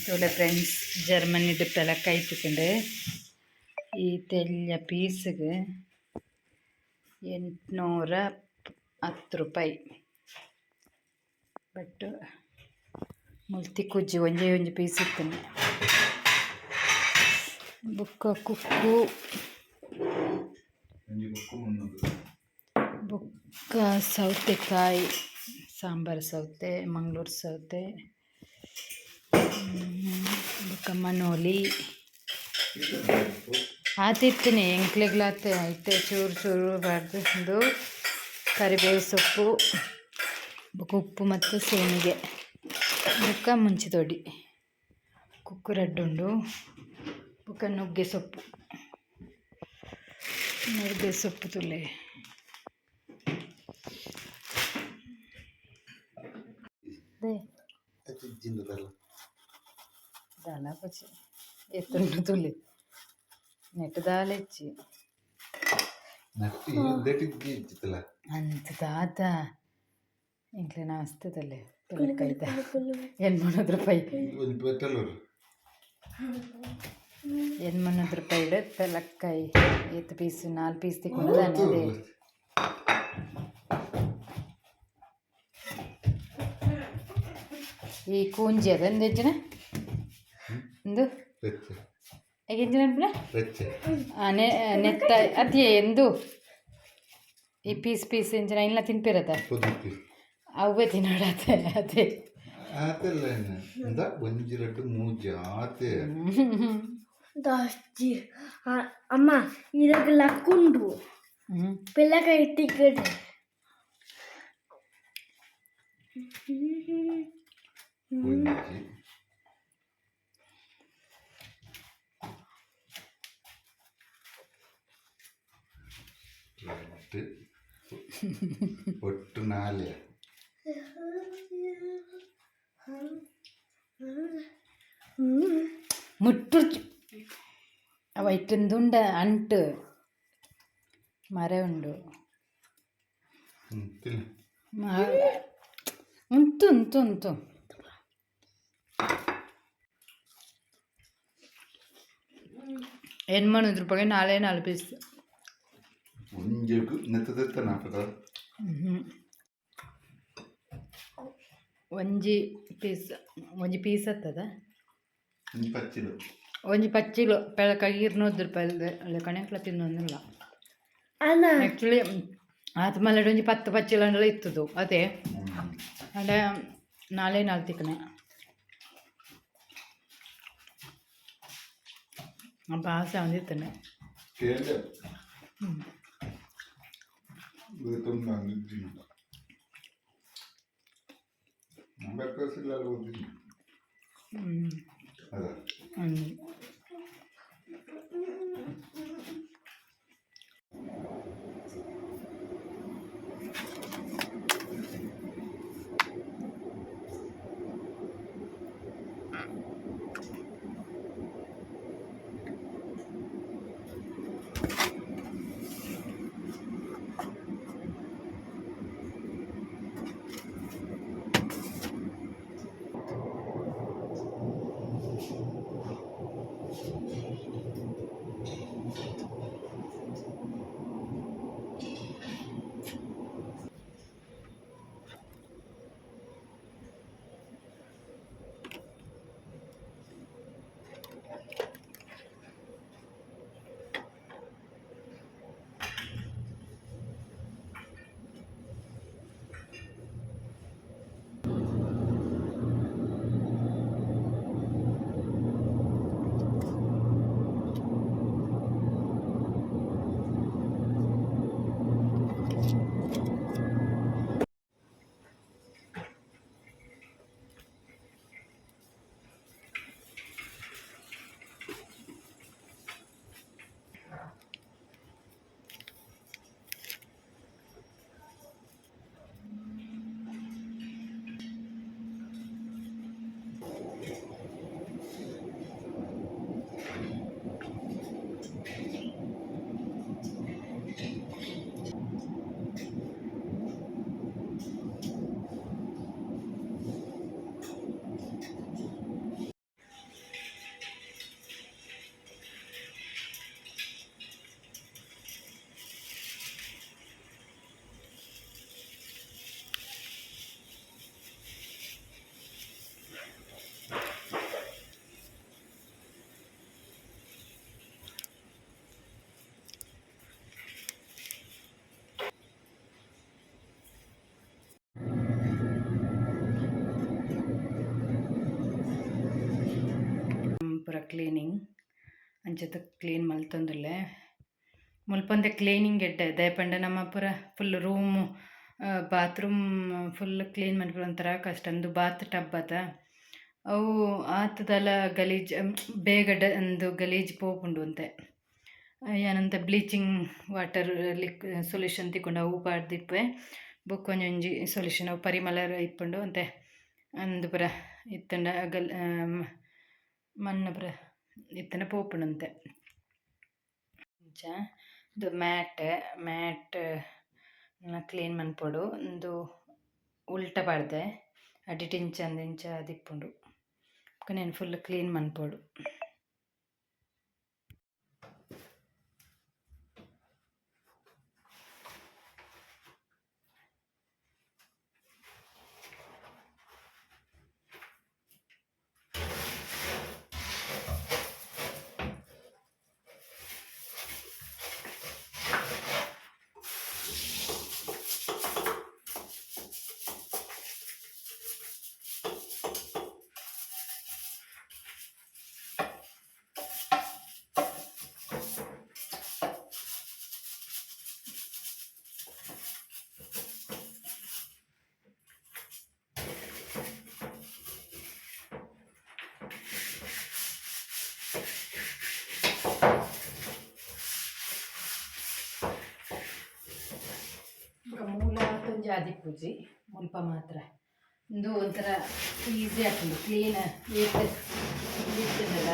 ತೂಲೆ ಫ್ರೆಂಡ್ಸ್, ಜರ್ಮನಿಡ್ ಪೆಲಕಾಯಿ ತಿಕ್ಕುಂಡು. ಈ ತೆಲ್ಯ ಪೀಸ್ಗ್ 810 ರೂಪಾಯಿ. ಬಟ್ ಮುಲ್ಪ ತಿಕ್ಕುಜಿ, ಒಂಜೇ ಒಂಜಿ ಪೀಸ್ ಇತ್ತುಂಡು. ಬೊಕ್ಕ ಕುಕ್ಕು. ಒಂಜಿ ಕುಕ್ಕು 300. ಬೊಕ್ಕ ಸೌತೆಕಾಯಿ, ಸಾಂಬಾರ್ ಸೌತೆ, ಮಂಗಳೂರು ಸೌತೆ, ಬೊಕ್ಕ ಮನೋಲಿ. ಆತಿತ್ತನೆ ಎಂಕ್ಲೆಗ್ಲಾತೆ. ಇತ್ತೆ ಚೂರು ಚೂರು ಪಾಡ್ದು. ಉಂದು ಕರಿಬೇವು ಸೊಪ್ಪು, ಬೊಕ್ಕ ಉಪ್ಪು ಮತ್ತು ಸೇಮಿಗೆ, ಬೊಕ್ಕ ಮುಂಚಿತೊಡಿ. ಕುಕ್ಕು ರಡ್ಡ್ ಉಂಡು. ಬೊಕ್ಕ ನುಗ್ಗೆ ಸೊಪ್ಪು. ನುಗ್ಗೆ ಸೊಪ್ಪು ತೂಲೆ. ದೇ. ಜಿಂದದಲ್ಲ. ದಾಲ ಪಚಿ ಎತ್ತುಂಡು ತೂಲೆ, ನೆಟ್ ದಾಲ ಇಜ್ಜಿ. ನಟ್ಟಿ ಇಂದೆಟ್ ಇಜ್ಜಿತ್ತಲ್ಲ. ಅಂಚ ದಾದ ಎಂಕ್ಲೆನ ಆಸ್ತಿದಲ್ಲೇ ಪೆಲಕಾಯ್ದ 800 ರೂಪಾಯಿ. ಒಂಜಿ ಪೆಟ್ಟಲೂರು. 800 ರೂಪಾಯಿಡ್ ಪೆಲಕ್ಕಾಯಿ ಏತ್ ಪೀಸ್? ನಾಲ್ ಪೀಸ್ ತಿಕ್ಕುಂಡು ದಾನೆ? ಅದೇ. ಈ ಕೂಂಜಿ ಅದ ಎಂಚಿನ ಇಂದು? ರೆಚ್ಚೆ. ಎಂಚಿನ ಪನ್ಪುನ? ರೆಚ್ಚೆ. ನೆತ್ತ ಅತಿಯೇ ಎಂದು ಈ ಪೀಸ್ ಪೀಸ್ ಎಂಚಿನ ಇಲ್ಲ ತಿನ್ಪಿರತ್ತ. ಪೊದಿಪ್ಪಿ. ಅವೇ ತಿನ್ನೋಡತ್ತೆ ಅದೇ. ಆತೆಲ್ಲ ಇಂದ ಒಂಜಿ, ರಡ್ಡ್, ಮೂಜಿ ಆತೆ. ದಾಸ್ತಿ ಅಮ್ಮ, ಇದಕ್ಕೆ ಲಕ್ಕುಂಡು. ಹ್ಞೂ. ಪೆಲ್ಲಕಾಯಿ ಟಿಕೆಟ್. ಒಂಜಿ, ರಡ್ಡ್, ಒಟ್ಟು ನಾಲ್ಯ. ಮುಟ್ಟು ಅವ ಇಟ್ಟೊಂದುಂಡ ಅಂಟು ಮರ ಉಂಡು. ಹ್ಞೂ, ತಿನ್ನು. ಉಂತು ಉಂತು ಉಂತು. 800 ರೂಪಾಯಿಗೆ ನಾಲೇ ನಾಲ್ಕು ಪೀಸ್. ಒಂಜೆಗ್ ನೆತ್ತದೆತ್ತನ ಪದ. ಒಂಜಿ ಪೀಸ್, ಒಂಜಿ ಪೀಸ್ ಹತ್ತದ. ಒಂಜಿ ಪಚ್ಚಿಲು. ಒಂಜಿ ಪಚ್ಚಿಲು ಪೆಳಕಾಯಿ 200 ರೂಪಾಯಿ ಲೆಕ್ಕನೆ ತಿನ್ನೊಂದಿಲ್ಲ. ಅಣ್ಣ. ಆ್ಯಕ್ಚುಲಿ ಆತ್ ಮಲ್ಲಡ್ ಒಂಜಿ 10 ಪಚ್ಚಿಲ ಇತ್ತದು ಅದೇ. ಅಂಡ ನಾಲೇ ನಾಲ್ಕು ತಿಕ್ಕನೆ. ಅಪ್ಪ ಆಸೆ ಒಂದಿತ್ತನೆ. ಕೇಂದ್ರ ತುಂಬ ನಿದ್ದೆ ನಂಬರ್ ಓದಿದ್ದು. ಅದ. ಹ್ಞೂ. ಕ್ಲೀನಿಂಗ್ ಅಂಚತ ಕ್ಲೀನ್ ಮಲ್ತೊಂದುಲ್ಲೆ. ಮುಲ್ಪೊಂತೆ ಕ್ಲೀನಿಂಗ್ ಎಡ್ಡೆ ದಾಯೆ ಪಂಡ ನಮ ಪೂರ full room bathroom full clean ಮನ್ಪುನ ಒಂಥರ ಕಷ್ಟ. ಉಂದು ಬಾತ್ ಟಬ್ ಅತ ಅವು ಆತ್ ದಾಲ ಗಲೀಜ್ ಬೇಗ ಉಂದು ಗಲೀಜ್ ಪೋಪುಂಡು ಒಂತೆ. ಯಾನಂತ ಬ್ಲೀಚಿಂಗ್ ವಾಟರ್ ಲಿಕ್ ಸೊಲ್ಯೂಷನ್ ತಿಕ್ಕುಂಡು, ಅವು ಪಾಡ್ದಿಪ್ಪುವೆ. ಬೊಕ್ಕ ಒಂಜೊಂಜಿ ಸೊಲ್ಯೂಷನ್ ಅವು ಪರಿಮಳ ಇಪ್ಪುಂಡು ಒಂತೆ. ಅಂದು ಪೂರ ಇತ್ತ್ಂಡ ಗಲ್ ಮಣ್ಣು ಪೂರ ಇತ್ತ್ಂಡ ಪೋಪುಂಡು ಒಂತೆ. ಇಂಚ ಉಂದು ಮ್ಯಾಟ್ ಮ್ಯಾಟ್ ಕ್ಲೀನ್ ಮನ್ಪೊಡು. ಉಂದು ಉಲ್ಟ ಪಾಡ್ದೆ, ಅಡಿಟ್ ಇಂಚ ಅಂದ್ ಇಂಚ ಆದಿಪ್ಪುಂಡು. ಬೊಕ ನೆನ್ ಫುಲ್ಲ್ ಕ್ಲೀನ್ ಮನ್ಪೊಡು. ಬೊಕ ಮೂಲ ಒಂಜಿ ಆದಿಪ್ಪುಜಿ ಮುಲ್ಪ ಮಾತ್ರ. ಉಂದು ಒಂಥರ ಈಸಿ ಆಪುಂಡು ಕ್ಲೀನ್ ಏತ್ ಇತ್ತುಂಡಲ.